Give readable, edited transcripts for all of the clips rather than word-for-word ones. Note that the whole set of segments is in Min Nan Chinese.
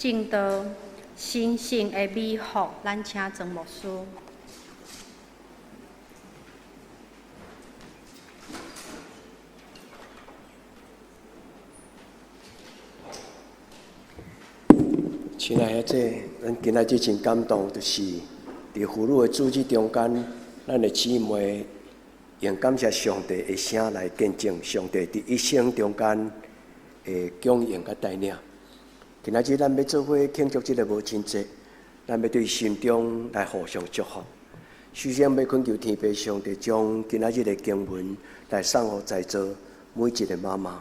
證道神聖的美福，咱請曾牧師。親愛的姐，咱今仔日真感動，就是佇婦女的主日中間，咱的姊妹用感謝上帝的聲來見證上帝佇一生中間的供應佮帶領。今仔日咱欲做伙慶祝這个母親節，咱欲對心中來互相祝福。首先欲懇求天父上帝將今仔日的經文來送予在座每一个媽媽，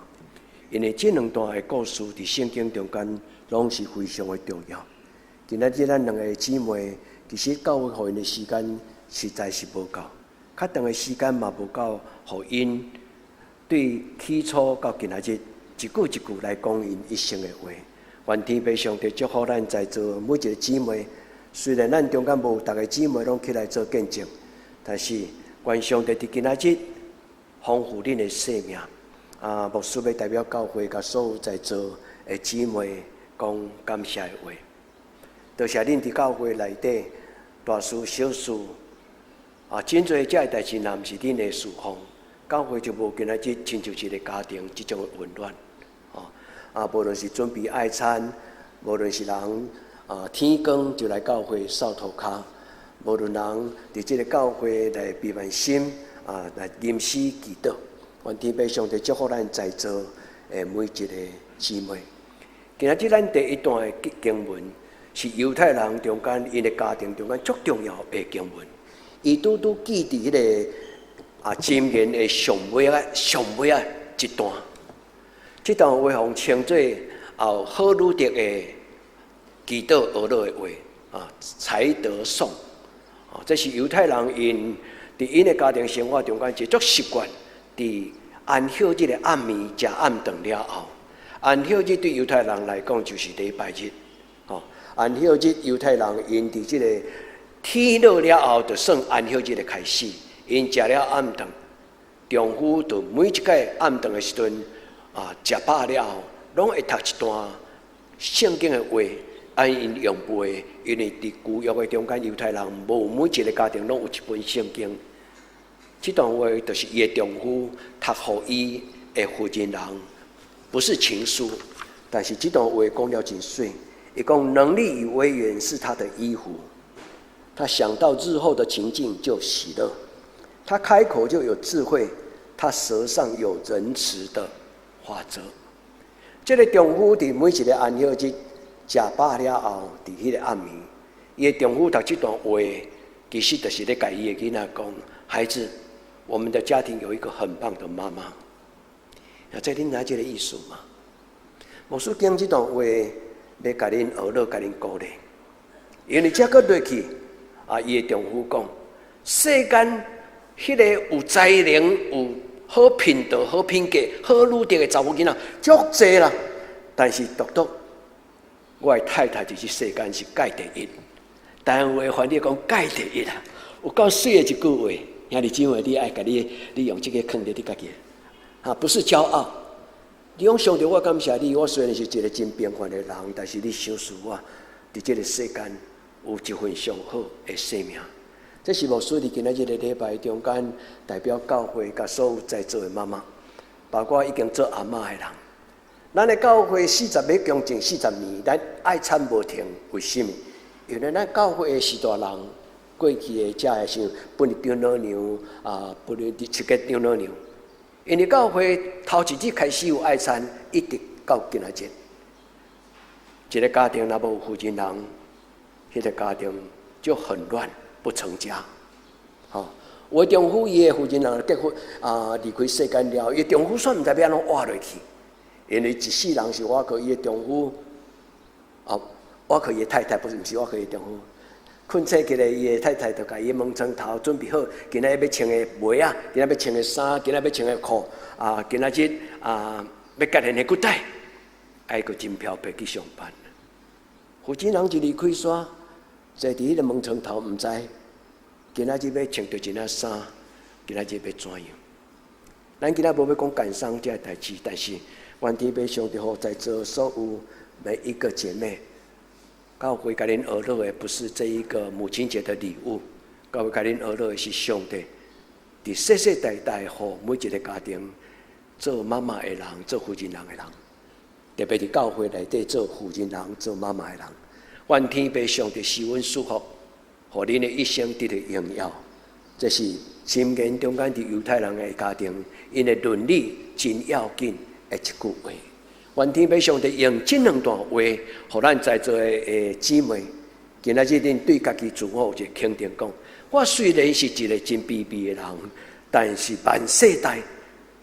因為這兩段的故事佇聖經中間攏是非常的重要。今仔日咱兩个姊妹，其實教會予𪜶的時間實在是無夠，較長的時間嘛無夠，予𪜶對起初到今仔日一句一句來講𪜶一生的話。願天父上帝祝福咱在座每一个姊妹。雖然咱中間無逐个姊妹攏起來做見證，但是願上帝佇今仔日豐富恁的生命。啊，牧師欲代表教會，共所有在座的姊妹講感謝的話。多謝恁佇教會內底大事小事，啊，真濟這个代誌，若毋是恁的侍奉，教會就無今仔日親像一个家庭這種的溫暖。啊，無論是準備愛餐，無論是人啊天光就來教會掃塗跤，無論人佇這个教會來避萬心啊，來臨時祈禱，願天父上帝祝福咱在座的每一个姊妹。今仔日咱第一段的經文是猶太人中間𪜶的家庭中間足重要的經文，伊拄拄記佇彼个啊箴言的上尾仔上尾仔一段。這段話予稱做有好女德的祈禱哀樂的話啊，才德頌啊，這是猶太人𪜶佇𪜶的家庭生活中間一個足習慣，佇安息日的暗暝食暗頓了後，安息日對猶太人來講就是禮拜日，吼，安息日猶太人𪜶佇這个天落了後，就算安息日的開始，𪜶食了暗頓，丈夫就每一擺暗頓的時陣。啊，食飽了後，攏會讀一段聖經的話，按𪜶用背，因為佇舊約的中間，猶太人無每一个家庭攏有一本聖經。這段話就是伊的丈夫讀予伊的婦人人，不是情書，但是這段話講了真媠。伊講能力與威嚴是他的衣服，他想到日後的情境就喜樂，他開口就有智慧，他舌上有仁慈的法則，這个丈夫佇每一个安息日食飽了後，佇彼个暗暝，伊的丈夫讀這段話，其實就是咧共伊的囡仔講：孩子，我們的家庭有一個很棒的媽媽。啊，這恁知這个意思嗎？牧師講這段話，欲共恁學樂，共恁鼓勵，因為這閣落去，啊，伊的丈夫講：世間彼个有才能有。好品德、好品格、好女德的查某囡仔足濟啦，但是獨獨我的太太佇這世間是蓋第一。台灣話翻譯講蓋第一啊，有夠媠的一句話，兄弟姊妹，你愛共你，你用這个囥佇你家己，哈，不是驕傲。你講上帝，我感謝你，我雖然是一个真平凡的人，但是你賞賜我佇這个世間有一份上好的生命。這是牧師佇今仔日的禮拜中間，代表教會佮所有在座的媽媽，包括已經做阿嬤的人。咱的教會四十欲將近40年，咱愛餐無停，為啥物？因為咱教會的序大人過去的遮的像本日長老娘啊，本日七個長老娘，因為教會頭一日開始有愛餐，一直到今仔日，一个家庭若無負責人，彼个家庭就很亂。不成家，吼！有的丈夫伊的負責人結婚啊，離開世間了，伊丈夫煞毋知欲按怎活落去，因為一世人是倚靠伊的丈夫，啊，倚靠伊的太太，不是毋是倚靠伊丈夫。困醒起來，伊的太太就共伊門床頭準備好，今仔日欲穿的襪仔，今仔日欲穿的衫，今仔日欲穿的褲，啊，今仔日啊，欲結連的骨帶，愛閣真飄飄去上班。負責人一離開煞。坐佇彼个門床頭，毋知今仔日欲穿著一領衫，今仔日欲怎樣？咱今仔無欲講感傷這个代誌，但是願天父上帝予在座所有每一個姐妹，教會共恁學落的不是這一個母親節的禮物，教會共恁學落的是上帝佇世世代代予每一個家庭做媽媽的人、做負責人的人，特別佇教會內底做負責人、做媽媽的人，願天父上帝賜阮祝福，予恁的一生得到榮耀。這是箴言中間佇猶太人的家庭，𪜶的倫理真要緊的一句話。願天父上帝用這兩段話，予咱在座的姊妹，今仔日恁對家己自我有一個肯定，講：我雖然是一個真卑微的人，但是萬世代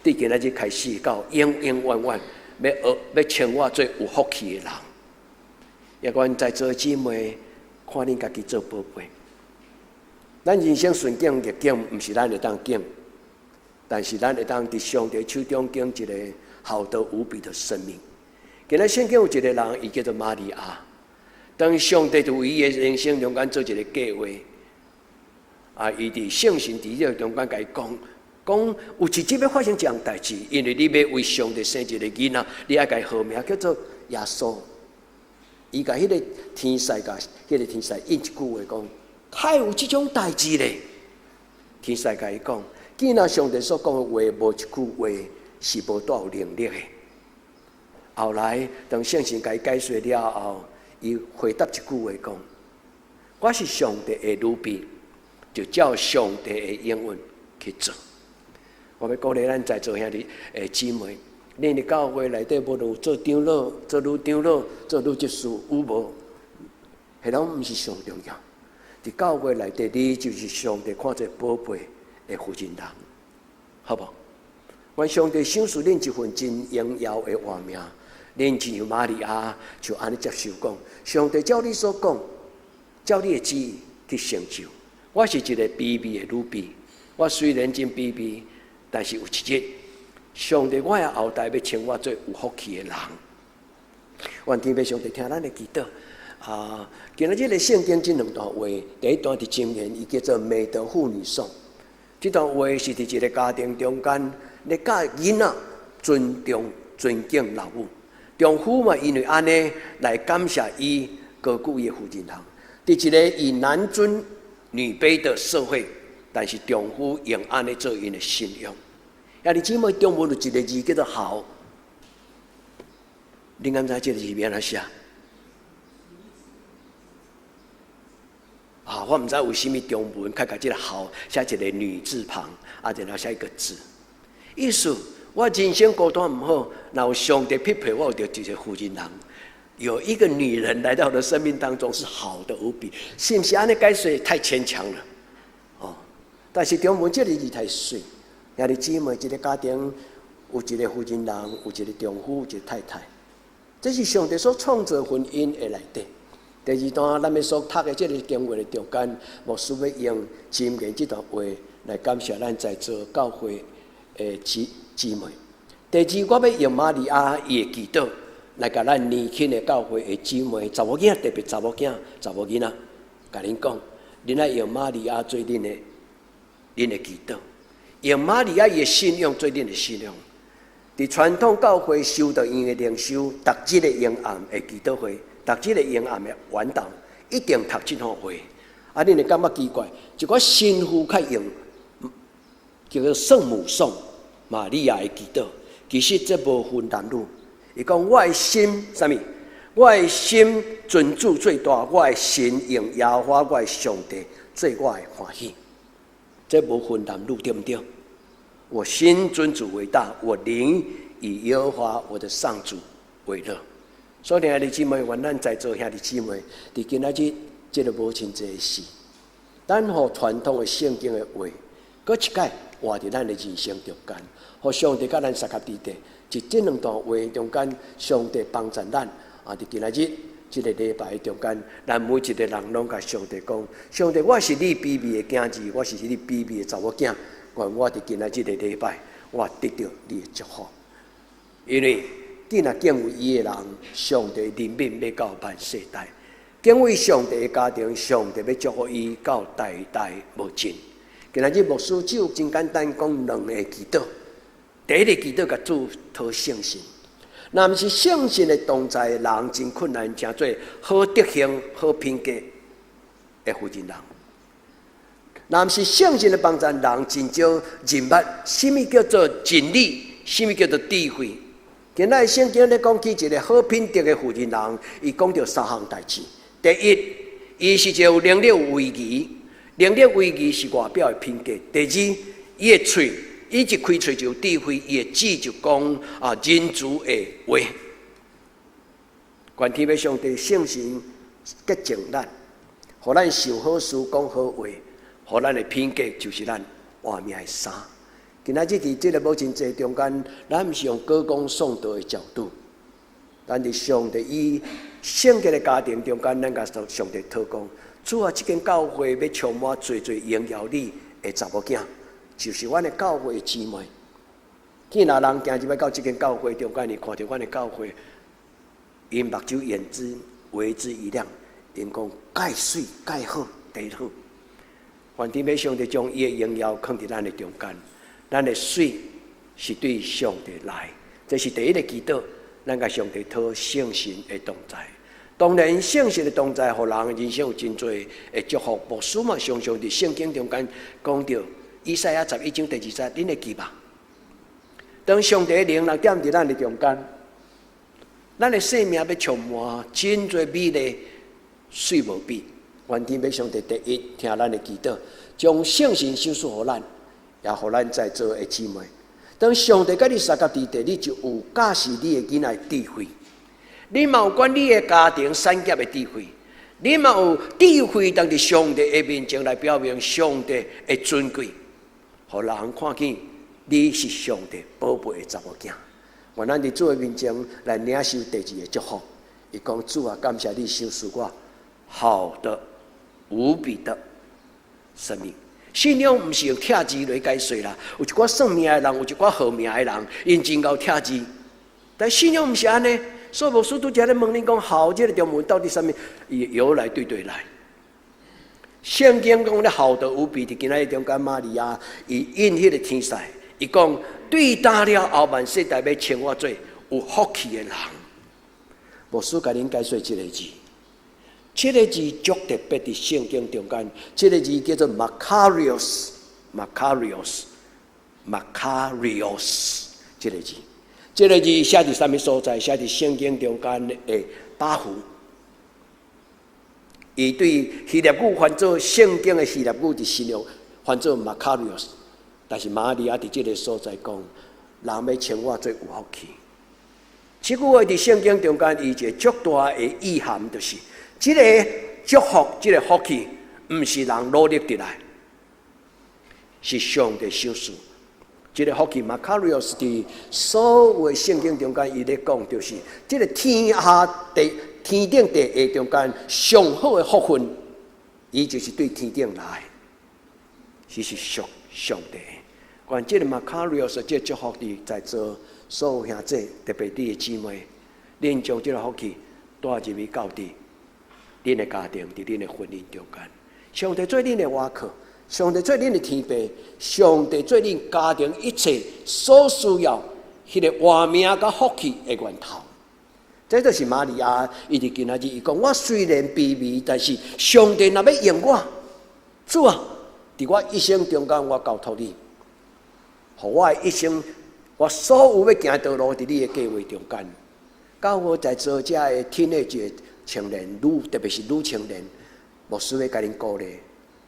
對今仔日開始到永永遠遠，欲學欲稱我做有福氣的人。也願在座的姊妹看恁家己做寶貝。咱人生順境逆境，毋是咱會當揀，但是咱會當佇上帝手中揀一個好得無比的生命。今日聖經有一個人，伊叫做瑪利亞。當上帝就為伊的人生中間做一個計劃，啊，伊佇聖神佇這個中間共伊講，講有一日欲發生這項代誌，因為你欲為上帝生一個囡仔，你愛共伊號名叫做耶穌。伊共彼個天使共彼個天使應一句話講。還有這種代誌咧？天使共伊講，既然上帝所講的話，無一句話是無帶有能力的。後來當聖神共伊解說了後，伊回答一句話講：我是上帝的女婢，就照上帝的應允去做。我欲鼓勵咱在座兄弟的姊妹，恁佇教會內底，無論做長老、做女長老、做女執事，有無？彼攏毋是上重要。佇教會內底，你就是上帝看做寶貝的負責人，好無？願上帝賞賜恁一份真榮耀的活命，恁親像瑪利亞就按呢接受講，上帝照你所講，照你的旨意去成就。我是一個卑微的女婢，我雖然真卑微，但是有一日，上帝我的後代欲稱我做有福氣的人。願天父上帝聽咱的祈禱。啊，今仔日的聖經這兩段話，第一段佇箴言，伊叫做美德婦女頌。這段話是佇一個家庭中間，咧教囡仔尊重、尊敬老母。丈夫嘛，因為按呢來感謝伊高舉伊的負責人。佇一個以男尊女卑的社會，但是丈夫用按呢做𪜶的信仰。兄弟姊妹，中文有一個字叫做孝，恁敢知這個字欲按怎寫？啊，我毋知為啥物中文較共這個孝寫一個女字旁，啊，然後寫一個子。意思我人生孤單毋好，若有上帝匹配，我有著一個負責人。有一個女人來到我的生命當中是好的無比，是毋是按呢解釋太牽強了？哦，但是中文這個字太媠。兄弟姊妹，一個家庭有一個負責人，有一個丈夫，有一個太太，這是上帝所創造婚姻的內底。第二段，咱欲所讀的這個經文的中間，牧師欲用箴言這段話來感謝咱在座教會的姊姊妹。第二，我欲用瑪利亞伊的祈禱來共咱年輕的教會的姊妹、查某囝，特別查某囝、查某囡仔，共恁講，恁愛用瑪利亞做恁的恁的祈禱，用瑪利亞伊的信仰做恁的信仰。佇傳統教會修道院的靈修，逐日的暝暗的祈禱會。逐日的暝暗的晚禱，一定讀這段話。啊，恁會感覺奇怪，一寡神父較用叫做聖母頌，瑪利亞的祈禱。其實這無分男女。伊講我的心，啥物？我的心尊主最大，我的心用耶和華我的上帝做我的歡喜。這無分男女，對毋對？我心尊主為大，我靈以耶和華我的上主為樂。所以，兄弟姊妹，願咱在座兄弟姊妹，佇今仔日這個母親節的時，咱予傳統的聖經的話，閣一擺活佇咱的人生中間，予上帝佮咱相佮佇底，佇這兩段話中間，上帝幫助咱。啊，佇今仔日這個禮拜中間，咱每一個人攏共上帝講：上帝，我是你卑微的囝兒，我是你卑微的查某囝，願我佇今仔日這個禮拜，我得著你的祝福，因為。既若敬畏伊的人，上帝憐憫欲到萬世代；敬畏上帝的家庭，上帝欲祝福伊到代代無盡。今仔日牧師只有真簡單講兩个祈禱。第一个祈禱，共主討聖神。若毋是聖神的同在，人真困難成做好德行、好品格的負責人。若毋是聖神的幫助，人真少認捌啥物叫做真理，啥物叫做智慧。今仔聖經咧講起一個好品德的負責人，伊講著三項代誌。第一，伊是一個有能力有威儀，能力威儀是外表的品格。第二，伊的喙，伊一開喙就有智慧，伊的舌就講啊仁慈的話。願天父上帝聖神潔淨咱，予咱想好事，講好話，予咱的品格就是咱活命的衫。今仔日佇這个母親節中間，咱毋是用歌功頌德的角度，咱佇上帝以聖潔的家庭中間，咱共上帝禱告，主啊，這間教會欲充滿濟濟榮耀你的查某囝，就是阮的教會姊妹。見若人行入來到這間教會中間，伊看著阮的教會，𪜶目睭眼睛為之一亮，𪜶講蓋媠蓋好，第好。願天父上帝將伊的榮耀囥佇咱的中間，咱的媠是對上帝來，這是第一个祈禱。咱共上帝討聖神的同在。當然，聖神的同在，予人人生有真濟的祝福。牧師嘛，常常佇聖經中間講著，以賽亞11章第2節，恁會記吧？當上帝的靈若踮佇咱的中間，咱的生命欲充滿真濟美麗，媠無比。願天父上帝第一聽咱的祈禱，將聖神賞賜予咱，也予咱在座的姊妹。當上帝佮你相佮佇地，你就有教示你的囡仔的智慧。你嘛有管理的家庭產業的智慧，你嘛有智慧，當佇上帝的面前來表明上帝的尊貴，予人看見你是上帝寶貝的查某囝。願咱佇主的面前來領受第二个祝福。伊講，主啊，感謝你賞賜我好的無比的生命。信仰毋是用拆字來解說啦，有一寡算命的人，有一寡號命的人，𪜶真𠢕拆字，但信仰毋是按呢。所以牧師拄才咧問恁講，好，這个中文到底啥物？伊由來對對來。聖經講咧好得無比，佇今仔日中間瑪利亞，伊應彼个天使，伊講對今了後萬世代欲稱我做有福氣的人。牧師共恁解說這个字，這个字足特別佇聖經中間，這个字叫做 Makarios，Makarios，Makarios，這个字。這个字寫佇啥物所在？寫佇聖經中間的八福。伊對希臘語翻做聖經的希臘語，佇新約翻做 Makarios，但是瑪利亞佇這个所在講，人欲稱我做有福氣。這句話佇聖經中間，伊一個足大的意涵，就是這个祝福、這个福氣，毋是人努力得來，是上帝賞賜。這个福氣 Makarios 佇所有的聖經中間，伊咧講，就是這个天下地、天頂地下中間上好的福分，伊就是對天頂來，是屬上帝。願這个 Makarios 這个祝福佇在座所有兄弟，特別你的姊妹，恁將這个福氣帶入去到佇恁的家庭，佇恁的婚姻中間，上帝做恁的倚靠，上帝做恁的天父，上帝做恁家庭一切所需要彼个活命佮福氣的源頭。這就是瑪利亞，伊佇今仔日伊講：我雖然卑微，但是上帝若欲用我，主啊，佇我一生中間，我交託你，予我的一生，我所有欲行的道路，佇你的計劃中間。教會在座遮的 teenager 青年女，特別是女青年，牧師欲共恁鼓勵，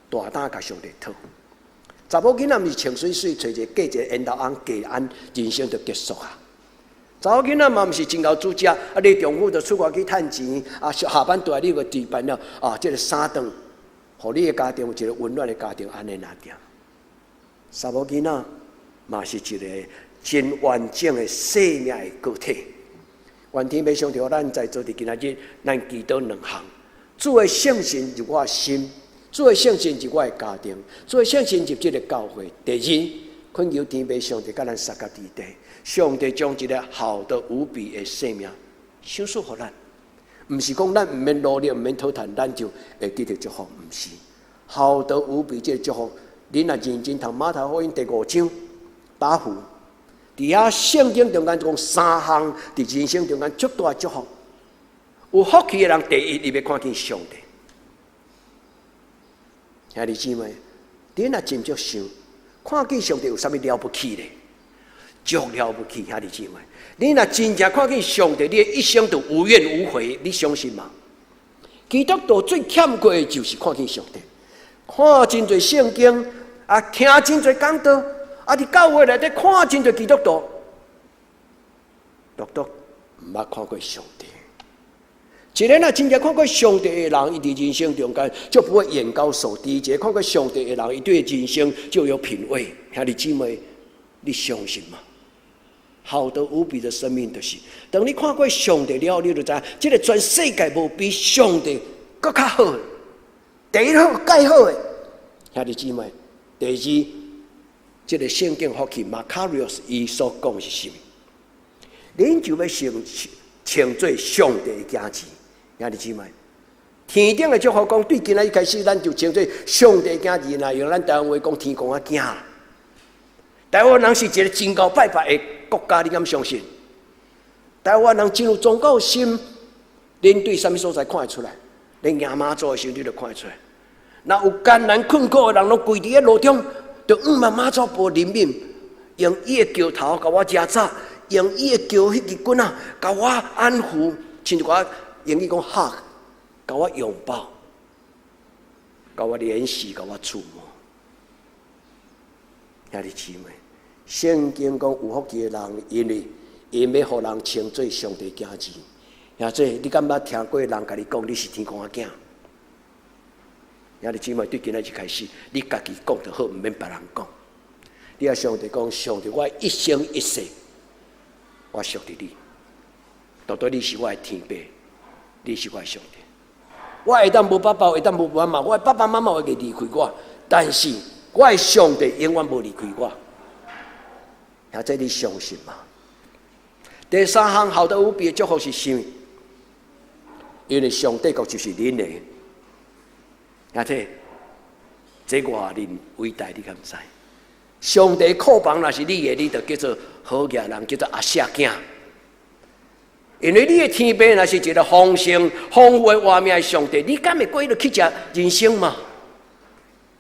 大膽共上帝討。查某囡仔毋是穿媠媠，揣一个嫁一个緣投翁嫁按人生就結束啊！查某囡仔嘛毋是真𠢕煮食，啊，你丈夫就出外去趁錢，啊，下班轉來你就置辦了，啊，這个三頓，予你的家庭有一个溫暖的家庭，按呢爾定。查某囡仔嘛是一個真完整的生命的個體。願天父上帝，咱在座佇今仔日，咱祈禱兩項：主的聖神入我心，主的聖神入我的家庭，主的聖神入這个教會。第二，懇求天父上帝佮咱相佮佇地，上帝將一个好得無比的生命賞賜予咱，毋是講咱毋免努力，毋免討趁，咱就會得著祝福，毋是。好得無比這个祝福，恁若認真讀馬太福音第五章八福，佇遐聖經中間講三項，佇人生中間足大祝福。有福氣的人，第一，伊欲看見上帝。兄弟姊妹，你若真足想，看見上帝有啥物了不起咧？足了不起，兄弟姊妹，你若真正看見上帝，你的一生就無怨無悔，你相信嗎？基督徒最欠缺的就是看見上帝，看真濟聖經，啊，聽真濟講道，啊，佇教會內底看真濟基督徒，獨獨毋捌看過上帝。一個若真正看過上帝的人，伊佇人生中間就不會眼高手低。一個看過上帝的人，伊對人生就有品味。兄弟姊妹，你相信嗎？好得無比的生命，就是當你看過上帝了後，你就知影，這个全世界無比上帝閣較好，第一好，蓋好的。兄弟姊妹，第二，這个聖經福氣 Makarios 伊所講的是啥物？恁就欲成稱做上帝的囝兒。兄弟姊妹，天頂的祝福講，對今仔日開始，咱就稱做上帝囝兒。若用咱台灣話講，天公仔囝。台灣人是一个真𠢕拜拜的國家，你敢相信？台灣人真有宗教心，恁對啥物所在看會出來？恁行媽祖的時陣，你就看會出來。若有艱難困苦的人，攏跪佇咧路中，就向望媽祖婆憐憫，用伊的轎頭共我遮紮，用伊的轎彼支棍仔共我安撫，親像我英語講 hug，共我擁抱，共我憐惜，共我觸摸。兄弟姊妹，聖經講有福氣的人，因為𪜶欲予人稱做上帝囝兒。兄弟，你敢捌聽過人共你講你是天公仔囝？兄弟姊妹，對今仔日開始，你家己講就好，毋免別人講。你共上帝講，上帝，我一生一世，我屬佇你，獨獨你是我的天父，你是我的上帝。我會當無爸爸，會當無媽媽，我的爸爸媽媽會離開我，但是我的上帝永遠無離開我。兄弟，你相信嗎？第三項好得無比的祝福是啥物？因為上帝國就是恁的。兄弟，這偌恁偉大，你敢知？上帝庫房若是你的，你就叫做好額人，叫做阿舍囝。因為你的天父若是一个豐盛、豐富的活命的上帝，你敢會過去乞食人生嗎？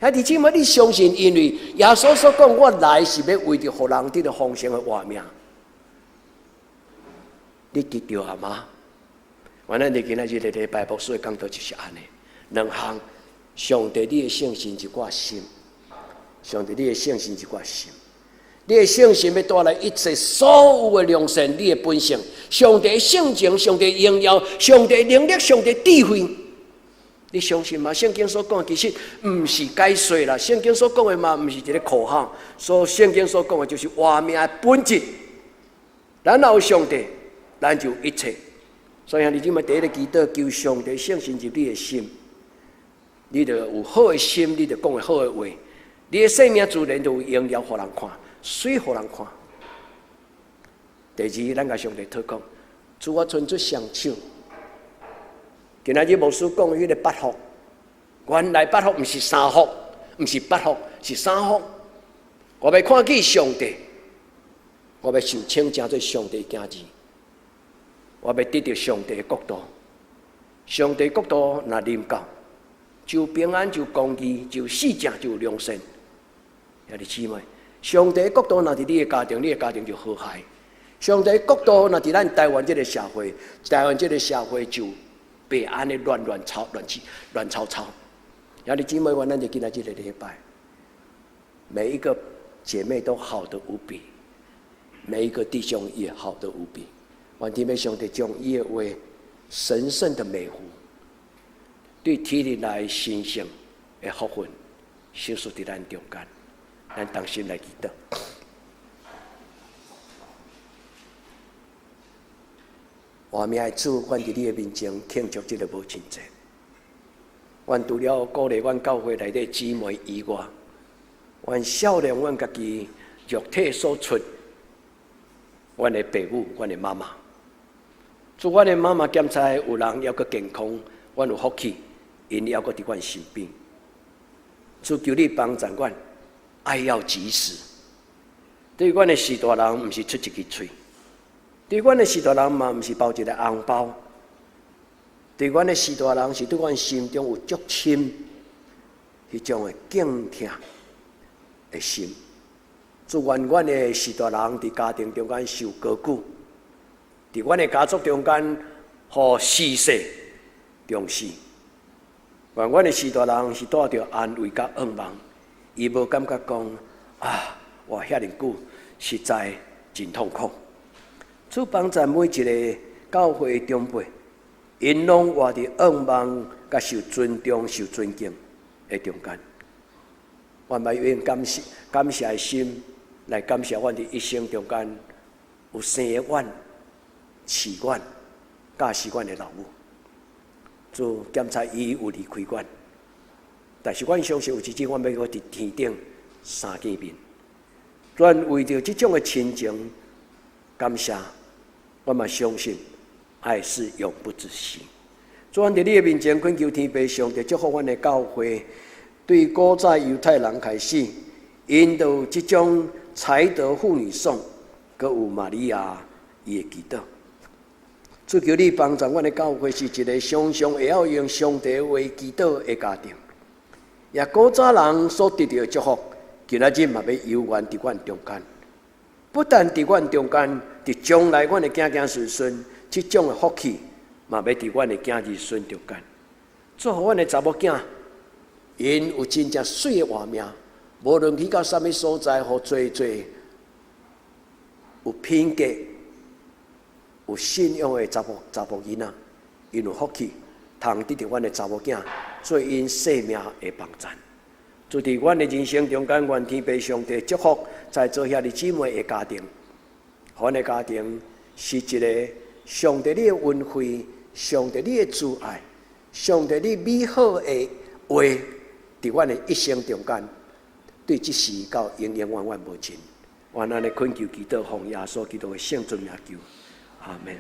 兄弟姊妹，你相信？因為耶穌所講，我來是欲為著予人得著豐盛的活命。你得著啊嗎？原來你今仔日禮拜牧師的講道就是按呢，兩項。上帝，你的聖神一掛心；上帝，你的聖神一掛心。你的聖神欲帶來一切所有的良善，你的本性。上帝性情，上帝榮耀，上帝能力，上帝智慧。你相信嗎？聖經所講的其實毋是解說啦，聖經所講的嘛，毋是一个口號。所聖經所講的就是活命的本質。咱若有上帝，咱就有一切。所以兄弟姊妹，第一个祈禱，求上帝聖神入你的心。你就有好的心，你就講的好的話，你的生命自然就有榮耀予人看，媠予人看。第二，咱共上帝禱告，主我伸出雙手。今仔日牧師講彼个八福，原來八福毋是三福，毋是八福，是三福。我欲看見上帝，我欲受稱成做上帝囝兒，我欲得著上帝的國度。上帝國度若臨到，就平安，就公義，就四正，就良善。兄弟姊妹，上帝國度若佇你的家庭，你的家庭就和諧。上帝國度若佇咱台灣這个社會，台灣這个社會就袂按呢亂亂吵、亂起、亂吵吵。兄弟姊妹，願咱就今仔這个禮拜，每一個姐妹都好得無比，每一個弟兄也好得無比。願天父上帝將伊的話神聖的美福，對天靈來神聖的福分，賞賜佇咱中間，咱同心來祈禱。活命的主，阮佇你的面前慶祝這个母親節。阮除了鼓勵阮教會內底姊妹以外，阮孝念阮家己肉體所出，阮的爸母，阮的媽媽。主，阮的媽媽檢查有人猶閣健康，阮有福氣，𪜶猶閣佇阮身邊。主，求你幫助阮，愛要及時。對阮的序大人，毋是出一支喙；對阮的序大人嘛，毋是包一个紅包。對阮的序大人，是對阮心中有足深彼種的敬疼的心。祝願阮的序大人佇家庭中間受高舉，佇阮的家族中間，予世世重視。願阮的序大人是帶著安慰佮向望，伊無感覺講啊，活遐爾久，實在真痛苦。主幫助每一个教會的長輩，𪜶攏活佇向望、佮受尊重、受尊敬的中間。我嘛用感謝、感謝的心來感謝阮佇一生中間有生阮、飼阮、教示阮的老母。主檢查伊有離開阮，但是阮相信有一日阮欲閣佇天頂相見面。阮為著這種的親情感謝，我嘛相信愛是永不止息。主，阮佇你的面前懇求天父上帝祝福阮的教會，對古早猶太人開始，𪜶就有這種才德婦女頌，閣有瑪利亞伊的祈禱。主求你幫助阮的教會是一个常常會曉用上帝話祈禱的家庭。也古早人所得著的祝福，今仔日嘛欲猶原佇阮中間。不但佇阮中間，佇將來阮的子子孫孫，這種的福氣嘛欲佇阮的子兒孫中間。祝福阮的查某囝，𪜶有真正媠的活命，無論去到啥物所在，予濟濟有品格、有信仰的查埔查埔囡仔，𪜶有福氣，通得著阮的查某囝做𪜶性命的幫贊。就佇阮的人生中間，願天父上帝祝福在座兄弟姊妹的家庭，阮的家庭是一个上帝你的恩惠、上帝你的慈愛、上帝你美好的話，佇阮的一生中間，對這時到永永遠遠無盡。願按呢懇求祈禱，奉耶穌基督的聖尊名求，阿門。